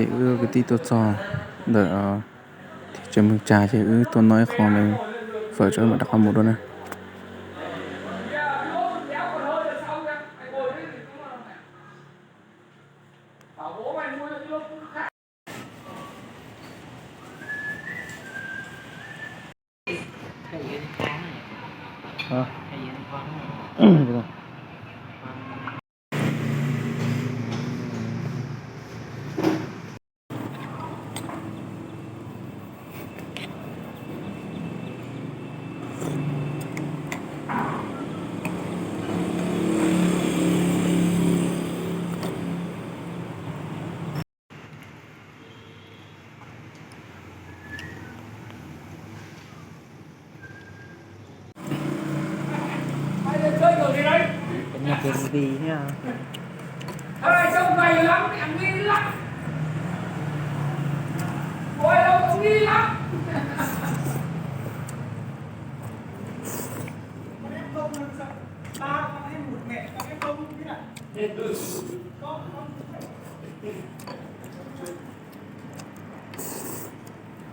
Ces wb kwv tij tuaj txog ntawm tsev Moos Cas ces wb tuaj noj ib qho fawm tso mam rov qab mus dua na.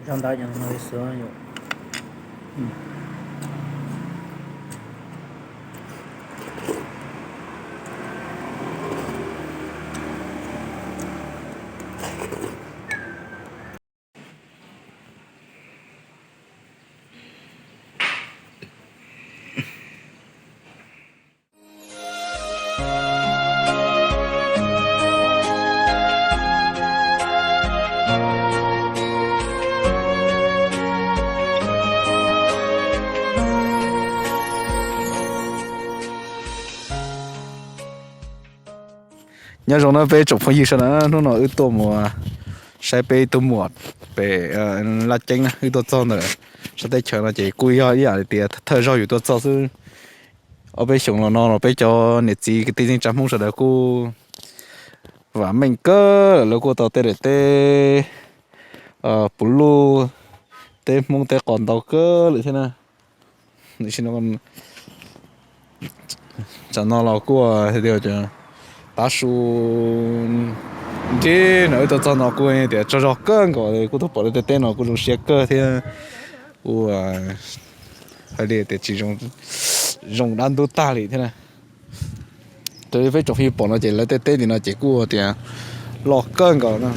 Zog ntawd ces no xwb yom. Nyob zoo na peb tsoom phooj ywg sawv daws, hnub no wb tuaj mus saib peb ib tug muam pem Laj Ceeb na, wb tuaj txog ntawm sab teb chaws no ces kuj yog ib yam li tias thawj zaug yus tuaj txog xwb. Ob peb xyoos los no los peb cov niam txiv kwv tij neej tsa Hmoob sawv daws kuj vam meej kawg lawm, lawv kuj tau tej daim teb puv luj, teb Hmoob teb qos ntau kawg lawm thiab na. Tam sim no los kuj hais tias tav su nrib no wb tuaj txog no kuj tias tsaug zog kawg nkaus li, kuj tuaj pom lawv tej teb no kuj zoo siab kawg thiab. Kuj hais li tias tsis zoo dab ntub tag li thiab na. Raws li peb tsoom phooj ywg pom no ces lawv tej teb tim no ces kuj tias loj kawg nkaus no.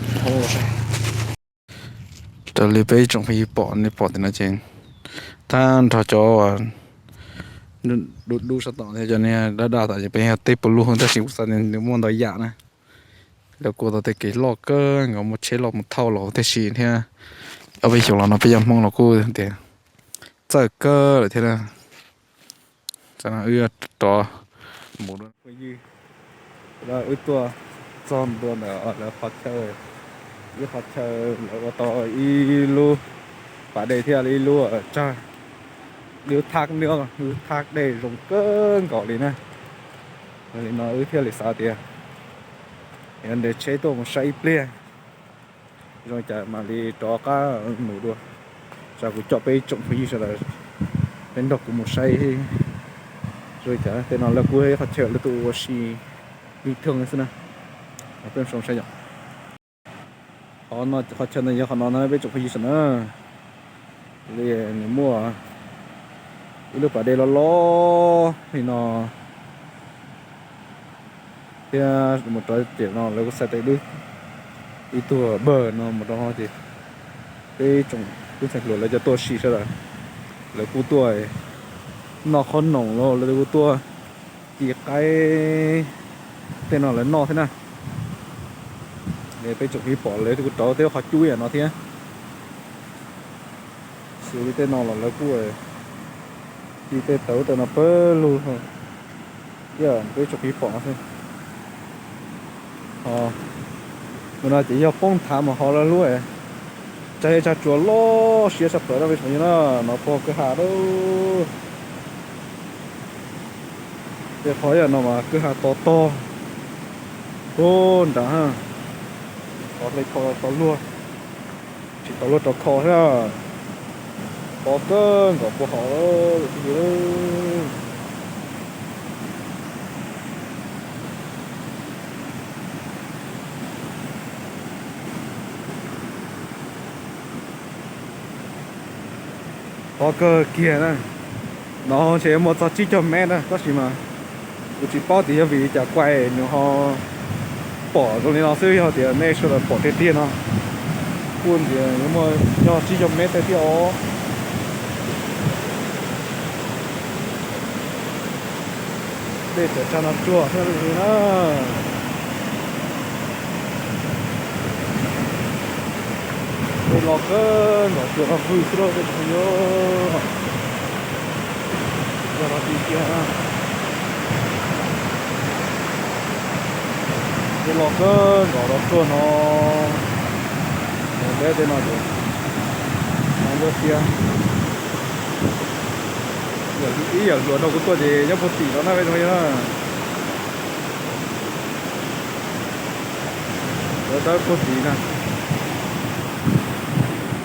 Raws li peb tsoom phooj ywg pom, nej pom tim no ces tag nrho cov dub dub sab tom thiab cov niag daj daj tom ces peb yog teb puv luj tab sis kuj xav tias nws muaj ntau yam na. Lawv kuj tau tej kev loj kawg nkaus, muaj tsheb loj mus thauj los huv tib si thiab. Ob peb xyoos los no peb cov Hmoob los kuj tias txawj kawg lawm thiab na. Wb rov mus dua phooj ywg, wb tuaj txog ntua ntawm lawv qhov chaw, ib qhov chaw lawv ua tau ib lub pas dej thiab ib lub tsag, ib lub thaj, ib lub thaj dej zoo kawg nkaus li na. Yog li no wb thiaj li xav tias yog nres tsheb tuaj mus saib ib pliag, zoo cas mam li rov qab mus dua. Tsam kuv coj peb ib tsoom phooj ywg sawv daws peb nrog kuv mus saib. Zoo cas tej no lawv kuj ib qhov chaw lawv tuaj ua si bình thường xwb na. Peb mus saib yom. Qhov no, qhov chaw no yog qhov no na peb tsoom phooj ywg sawv daws na. Li nws muaj ib lub pas dej loj loj li no thiab mus rau tiam no lawv kuj xa tes lub, ib tug bawg no mus rau no ces peb tsoom tub ntxhais hluas lawv cov tuaj si sawv daws, lawv kuj tuaj noj qhob noom los lawv kuj tuaj ci qaib tej no lawv noj thiab na. Peb tsoom phooj ywg pom lawv kuj rauv tej qhov cub yam no thiab. Xws li tej no los lawv kuj ci tej tawv tej no pawg lug, ib yam peb tsoom phooj ywg pom no xwb. Mus no ces yog poob nthav mus hauv lawv lub tsag zej tsag tsuas loj siab tshaj plaws na peb tsoom phooj ywg na, no puag kwj ha lawm. Tej qhov yam no mas kwj ha to tog puag nrad, tsis tau luag, tsis tau luag rau kho thiab. Pov kawg nkaus puag hauv lawm. Qhov kawg kiag na, no ntshe yuav muaj txog tsib caug mev na, tab sis mas kuv tsis paub tias yog vim li cas kuv nws ho pom zoo li no xwb, yog tias nej sawv daws pom tiag tiag no, kuj ntshe yuav muaj yog tsib caug mev tiag os. Dej tawm tsag no tsuag thiab li na. Dej los kawg nkaus, tsuas no vwj xwb lauj, peb tsoom phooj ywg. Yog no tiag tiag na. Dej los kawg nkaus, los tsuag no. Mus deb tej no ces no ntsuab xiab. Ib yam hluas nrog kuv tuaj ces nyob puag tim no na peb tsoom phooj ywg na. Lawv dawb puag tid na.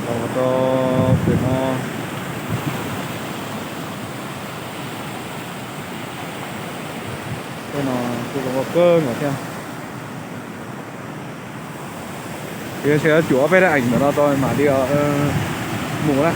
Los rau pem no, tej no kuj zoo nkauj kawg nkaus thiab. Ces ntshe cuam ob peb dab eem ntawm no tau mam li mus na.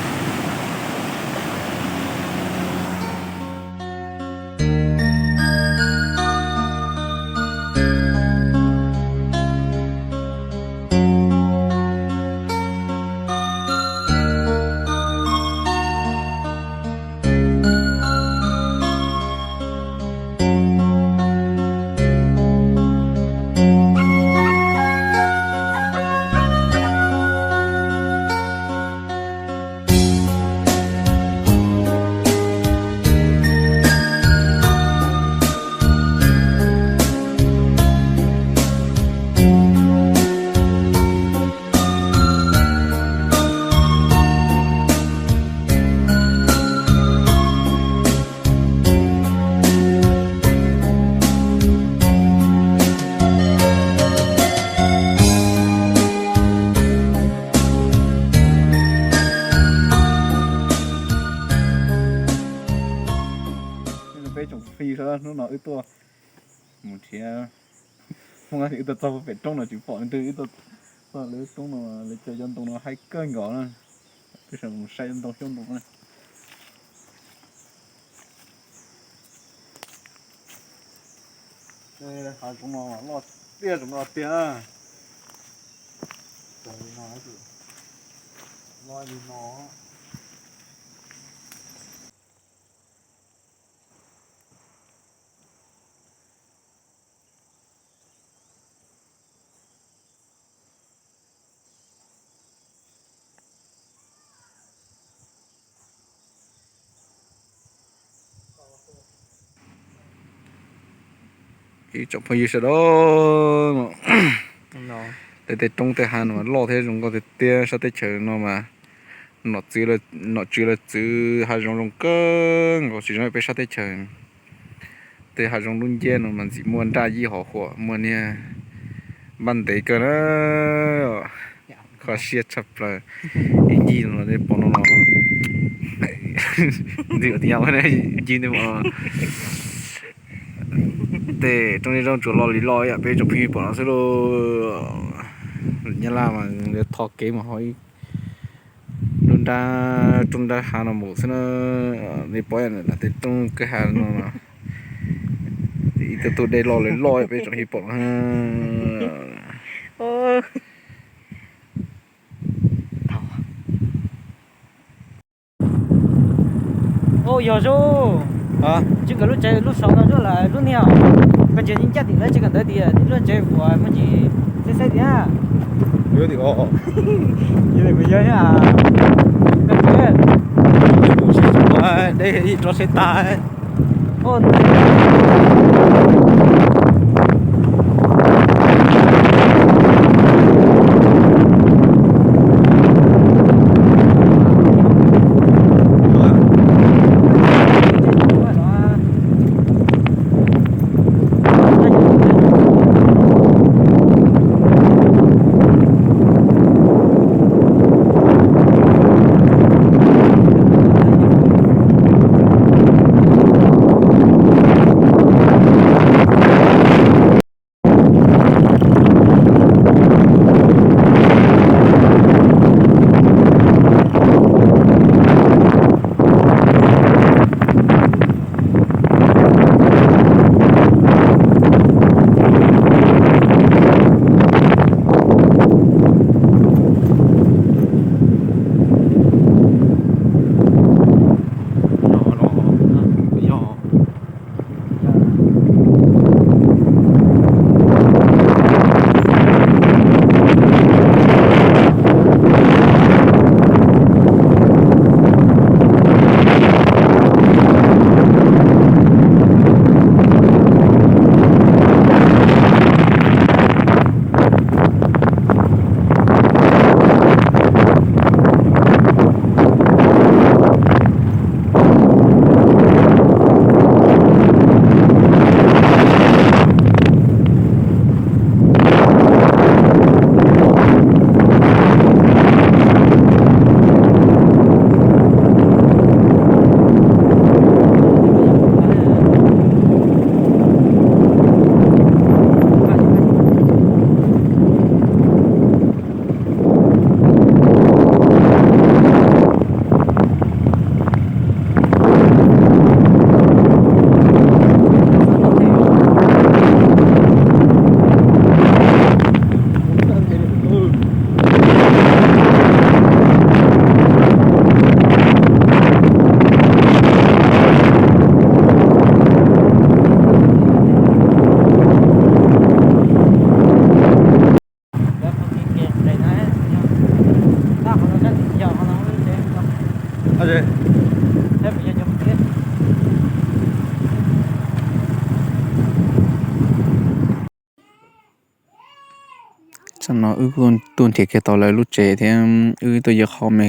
Peb tsoom phooj ywg, hnub no wb tuaj mus nrhiav Hmoob, wb tuaj txog pem roob no tsis pom leej twg, wb tuaj txog lub roob no, lawv cov ntoo no haib kawg nkaus na. Peb sawv daws mus saib ntoo xyoob ntoo na. Hav zoov no loj tiag, zoov no tiag. Li no, loj li no. Ib tsoom phooj ywg sawv daws, tej tej roob tej hav no mas loj thiab zoo nkauj tiag tiag. Sab teb chaws no mas nom tswv lawv txwv hav zoov zoo kawg nkaus, tsis zoo peb sab teb chaws. Tej hav zoov lub nciab no mas ntxim muaj nraj yij hov huam, muaj niag npaj ntev kawg na. Kho siab tshaj plaws. Ib ncig no pom no no, ntxim ua tias ncig ntawd mas tej roob zej zog tsuas loj li loj yam peb tsoom phooj ywg pom no xwb lauj. Nyab Laj mas tho kev mus hauv ib lub nrab roob nrab hav no mus xwb na. Nej pom tej roob kwj ha no, ib tug tug dej loj li loj peb tsoom phooj ywg pom no. Yog zoo, tsis nkawd lub tsev lub saum no zuaj lawm lub niag, koj tsis ncaj tim lawv tsev kawm ntawv tias lub tsev uas muaj ntsis xeb xeb tiag. Yog tim os. Yog tim kuv yog thiab. Koj tsev, dej ib tsob seb tas. Tam no wb kuj tuaj nrhiav kiag tau lawv lub tsev thiab wb tuaj yuav qhov me,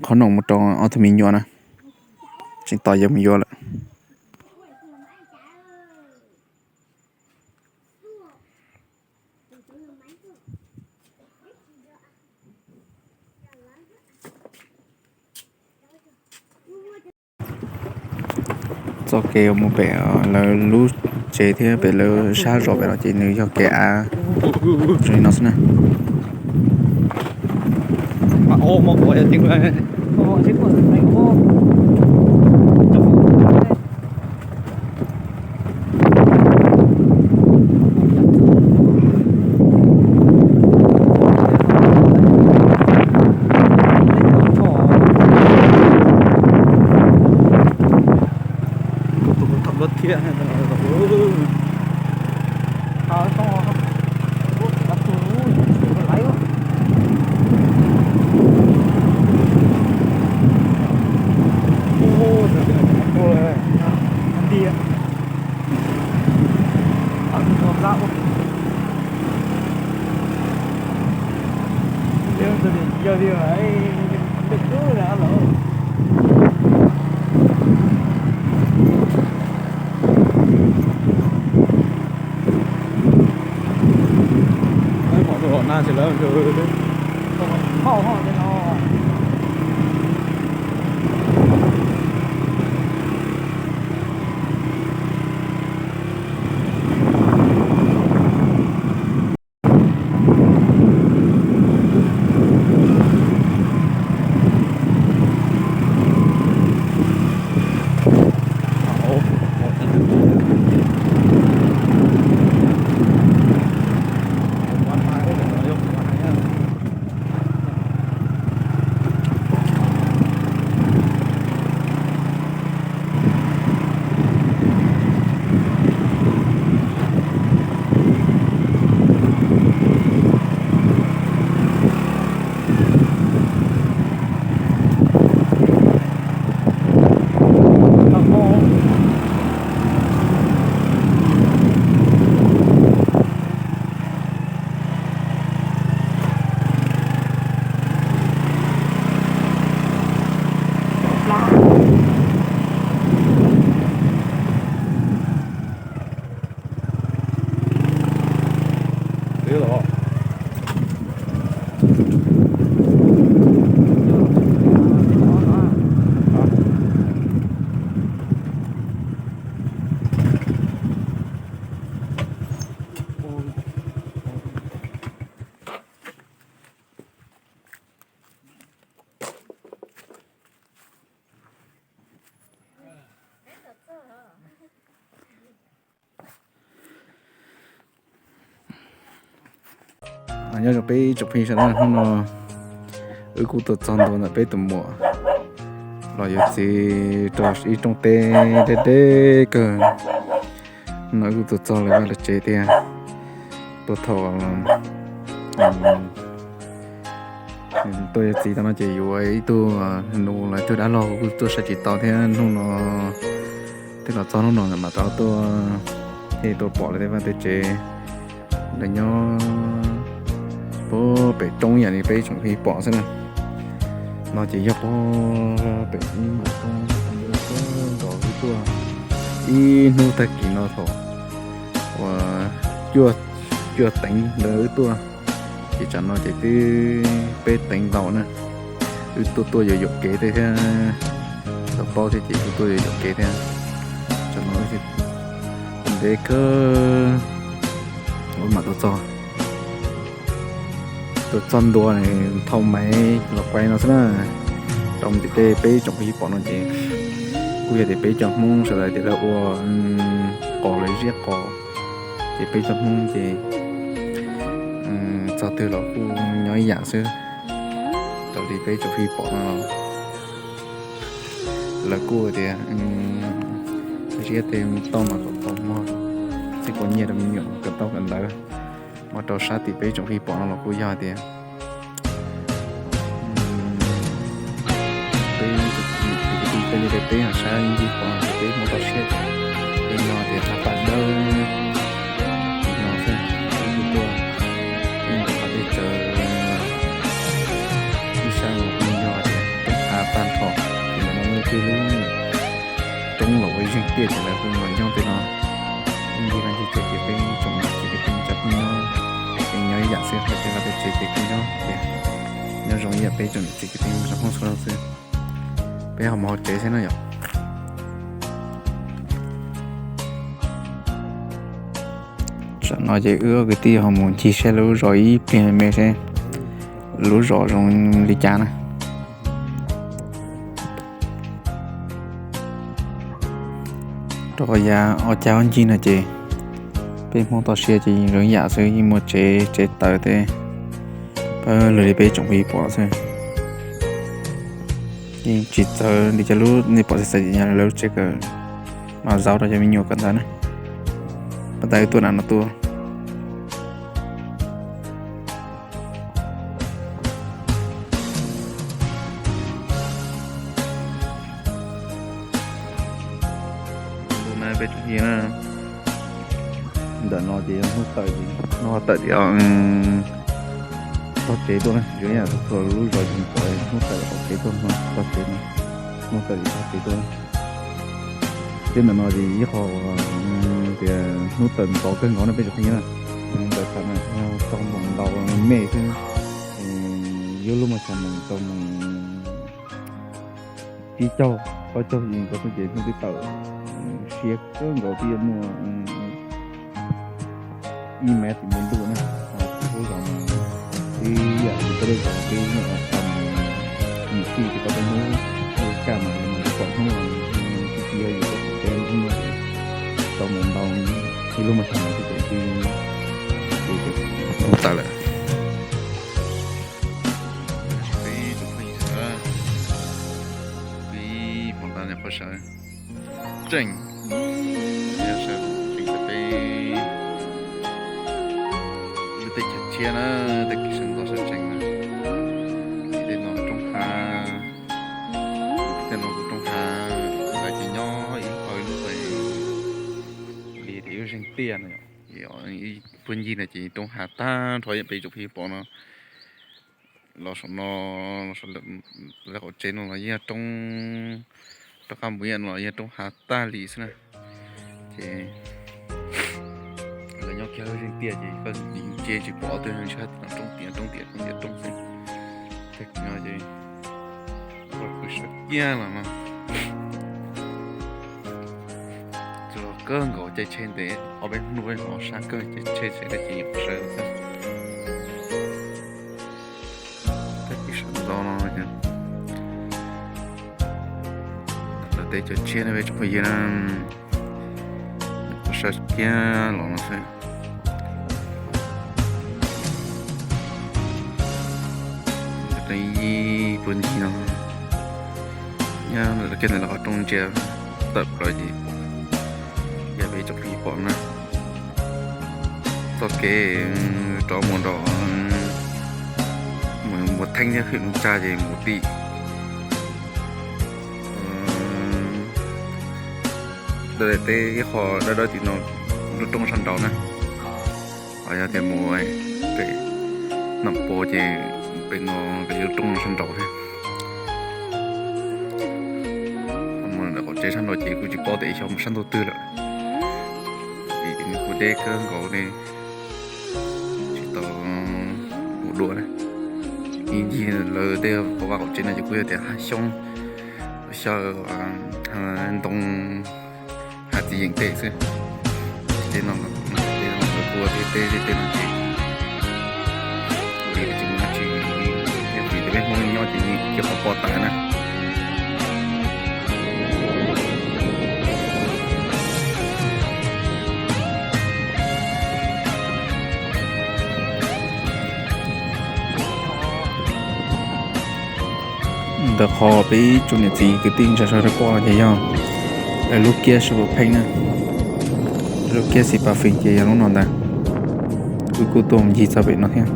qhov noom mus rau ob tug me nyuam na, tseem tos yawg mus yuav lawm. Txoj kev mus pem lawv lub tsev thiab pem lawv sab zos pem no ces nws yog kev av zoo li no xwb na. Nyob zoo peb tsoom phooj ywg sawv daws, hnub no wb kuj tuaj txog ntua ntawm peb tus muam los yuav txiv rau ib rooj teb deb deb kawg. Hnub no wb kuj tuaj txog lawv vaj lawv tsev tiag, tuaj thaum tuaj yuav txiv tau no ces yuav ib tug nus los ib tug dab laug kuj tuaj saib tsis tau thiab. Hnub no twb los txog hnub no mam rov tuaj, thiaj tuaj pom lawv tej vaj tej tsev. Lawv nyob puag pem roob yam li peb tsoom phooj ywg pom xwb na. No ces yog puag pem ib mam roob nrov wb tuaj ib hnub tag kis no thaum uas cuaj, cuaj teev ntawd wb tuaj, ces tsam no ces twb peb teev ntau na. Wb tuaj tuaj yuam yuam kev thiab, tau paub thiab ces wb tuaj yuam yuam kev thiab. Tsam no ntev kawg, wb mam tuaj txog, tuaj txog ntua thauj maiv los kuaj no xwb na. Rau ntiaj teb peb tsoom phooj ywg pom no ces kuj yog tias peb cov Hmoob sawv daws tias lawv ua qos, lawv ziab qos, ces peb cov Hmoob ces txog twg los kuj nyob ib yam xwb. Raws li peb tsoom phooj ywg pom no, lawv kuj tias ziab tej me toj mas kom txaus muag, thiab kuj nyiaj rau me nyuam kom tau kom ntawd. Muab rau sab tim peb tsoom phooj ywg pom no los kuj yog tias peb, peb, peb, peb sab ncig pom ces peb muab toj siab, peb nyob tias qab pam dawb no xwb, kuj tuaj tej lub roob los ua ib zeeg tiaj ces lawv kuj los nyob tej no. Ib ncig no ces tsev ces peb tsoom niam txiv kwv tij neej tsa phooj ywg nyob, ces nyob ib yam xwb, hais tias lawv tej tsev ces kuj nyob tias nyob zoo ib yam peb tsoom niam txiv kwv tij neej tsa phooj ywg xwb. Peb ho mus hauv tsev xwb no yom. Tsam no ces wb kwv tij ho mus ncig saib lub zos ib pliag me seb lub zos zoo li cas na. Rau qhov yav ob cag ob ncig no ces peb Hmoob toj siab ces zoo ib yam xwb, yeej muaj tsev, tsev tawv tej pab lug li peb tsoom phooj ywg pom xwb. Yeej tsis txawv li cov lub nej pom txawv txawv ces yog lawv lub tsev kawm mos zaub rau cov me nyuam kawm ntawv na. Pas tas wb tuaj nram no tuaj. Peb tsoom phooj ywg na, ntawm no ces yog hnub tawm, hnub tawm tias tog tsev tuaj na, zoo ib yam txhua lub zos ces pom hnub tawm tog tsev tuaj no, tog tsev no, hnub tawm tog tsev tuaj. Thiab ntawm no ces ib qho tias hnub tawm ntxov kawg nkaus no peb tsoom phooj ywg na, ntawm tam no yog tau moos ntaus me xwb, yuav lub mos xyas moos tau moos ib caug plaub caug yim nkaus xwb ces hnub twb tawm siab kawg nkaus, twb yuav muaj ib mev tim npoo ntuj na. Lub zos no twb yam li koj lub zos twb nyuam qhuav tau mus nyuam txij ces koj tej hnub kaj mas pom hnub tib tib yog yus tau pom teb hnub no ces tau mus ntau ib lub mos xyas no xwb ces twb tawm lawm. Peb pom tau niam qhuav sawv tsees, sawv tsees peb lub teb chaws tshiab na, tej kev sawv ntxov sawv tsees na. Tej no roob hav, tej no roob hav, lawv ces nyob ib qho ib lub li ib zeeg tiaj no. Puag ncig no ces roob hav tag nrho, yam peb tsoom phooj ywg pom no. Los saum no, los saum lawv qaum tsev no los yeej yog roob, rov qab mus ib yam no los yeej yog roob hav tag li xwb na. Ces lawv nyob kiag lub zeeg tiaj ces koj ntsia tsis pom twg, ntshe roob tiam roob tiam roob tiam roob xwb. Tag kis no ces pw sawv kiag los no. Txog kawg nkaus caij tsheb ntev ob peb hnub peb hmos sab kawg ces tsheb tseem dab tsi nyuam qhuav sawv xwb. Tag kis sawv ntxov no ces lawv teb chaws tshiab na peb tsoom phooj ywg na, sawv kiag los no xwb. Ib puag ncig no nyob kiag ntawm lawv qhov rooj ntsia tawm plaws ces yog peb tsoom phooj ywg pom na. Txoj kev rov mus nram Muas Theeb thiab Hwm Tsab ces mus tim dawb dawb teb ib qho dawb dawb tim no, lub roob sab nraud na. Ho yog tias mus pem Nam Pos ces pem no pem lub roob sab nraud thiab. Mus ntawm qaum tsev sab nraud ces kuj tsis paub tias xyov mus sab ntuj twg lawm, vim kuv deb kawg nkaus ne, tsis tau mus dua na. Ib ncig lawv tej qhov vaj qaum tsev no ces kuj yog tias hav xyoob, xyaw ntoo, hav txiv yeem tej xwb. Tej no, tej no kuj ua tej teb tej no ces kuv tsis mus dab tsi, vim tias peb Hmoob nyob ces cia qhov pom tas na. Ntawm qhov peb ib tsoom niam txiv kwv tij neej tsa sawv daws pom no ces yog lawv lub kiab Xab Pas Pheej na, lub kiab Xab Pas Pheej ces yog lub no ntag. Wb kuj tuaj mus ncig txog pem no thiab.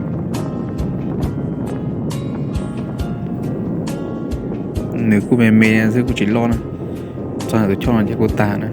Nws kuj me me xwb kuj tsis loj na, txog ntawm tus choj no ces kuj tag na.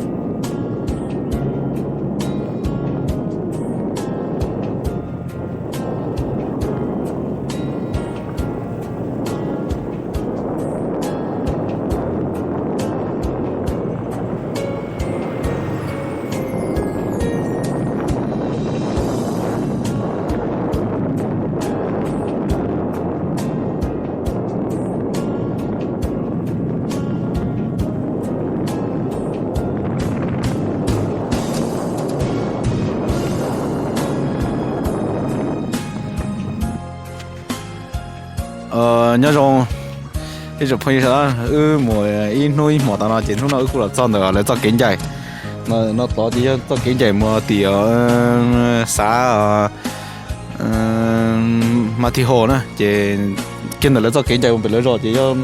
Nyob zoo ib tsoom phooj ywg sawv daws, wb mus ib hnub ib hmos tas no ces hnub no wb kuj los txog ntawm lawv txoj kev ncaim. No tod ces yog txoj kev ncaim mus tim xav Mas Thij Hos na, ces kiag ntawm lawv txoj kev ncaim mus pem lawv zos ces yog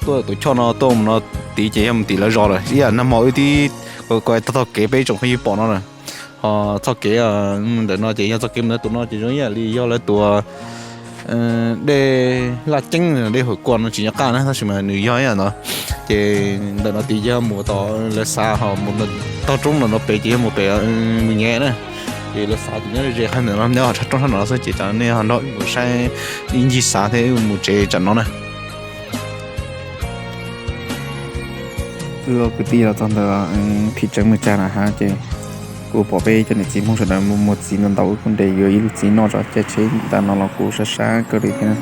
tuaj tus choj no tuaj mus no tid ces yog mus tim lawv zos lawm. Ib yam nag hmo wb tib ko taug kev peb ib tsoom phooj ywg pom no na, ho txoj kev ntawm no ces yog txoj kev mus ntawm tus no ces zoo ib yam li yog lawv tus dej Laj Ceeb, dej Hawm Kua no tsis nco qab na, tab sis mas nws yog ib yam no. Ces ntawm no tid yog mus tom lawv xav, ho mus tog roob ntawm no pem ces yog mus pem Mus Nyem na. Ces lawv xav ces nyob ze qhov ntawm no, nyob tshaj roob sab no xwb ces tsam nej ho nrog wb mus saib ib ncig xav thiab wb mus tsev tsam no na. Wb kwv tij los txog ntawm thị trấn Mường Chà na ha ces kuj pom peb cov niam txiv Hmoob sawv daws muaj muaj txiv ntau ntau, wb kuj nres yuav ib lub txiv noj tso, caij tsheb ntawm no los kuj sab sab kawg li thiab.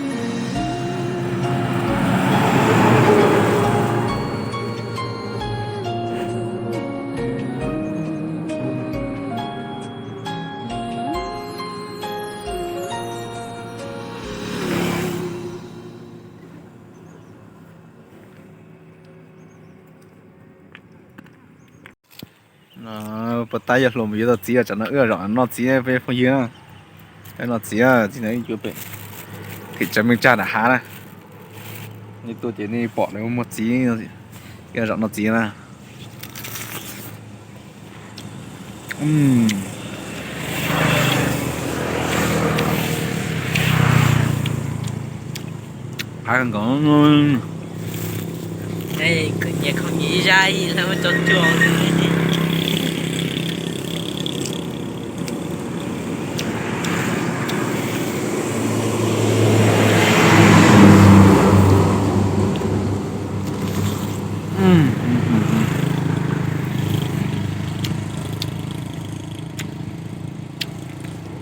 Puas tab yog hluas mus yuav tau txiv, tsam no wb zaum noj txiv peb phooj ywg. Noj txiv, txiv no wb cuab pem thị trấn Mường Chà nram hav na. Nej tuaj ces nej pom lawv muag txiv, wb zaum noj txiv na. Qab nkaus. Nyiam khoom nyiam zaj lawv muab tso cuag.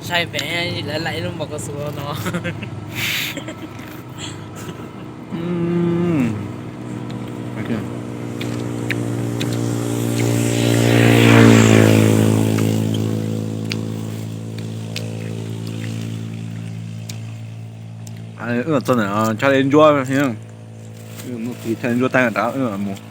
Saib pem lawv laim lub npam ko xuv no. Wb txog ntawm Tshaj Li Ntsuab, Tshaj Li Ntsuab tag nrad wb mus.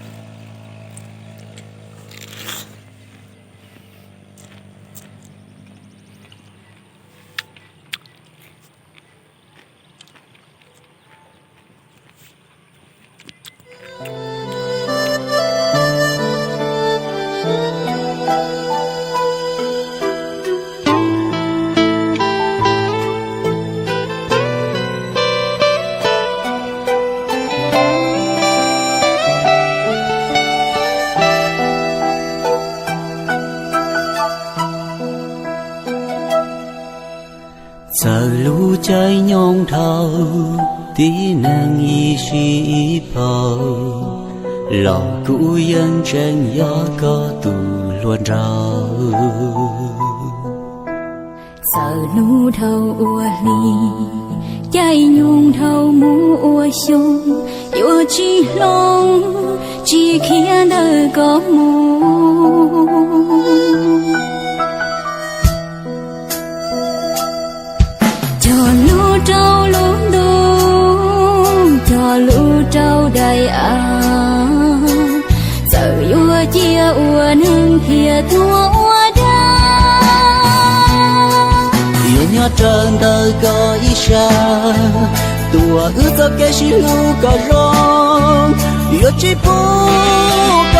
Txawm lub caij nyoog dhau, tib neeg ib sij ib phaus, los kuj yeej tseem yog koj tus hluas nraug. Txawm hnub dhau ua hli, caij nyoog dhau mus ua xyoo, yuav tsis hloov, tsis khiav ntawm koj mus. Cog lub rau lub ntuj, cog lub rau daim av, txawm yuav cia ua neeg thiaj tuag ua dab. Yuav nyob raws ntawm koj ib sab, tuaj wb txoj kev sib hlub kom zoo, yuav tsis pub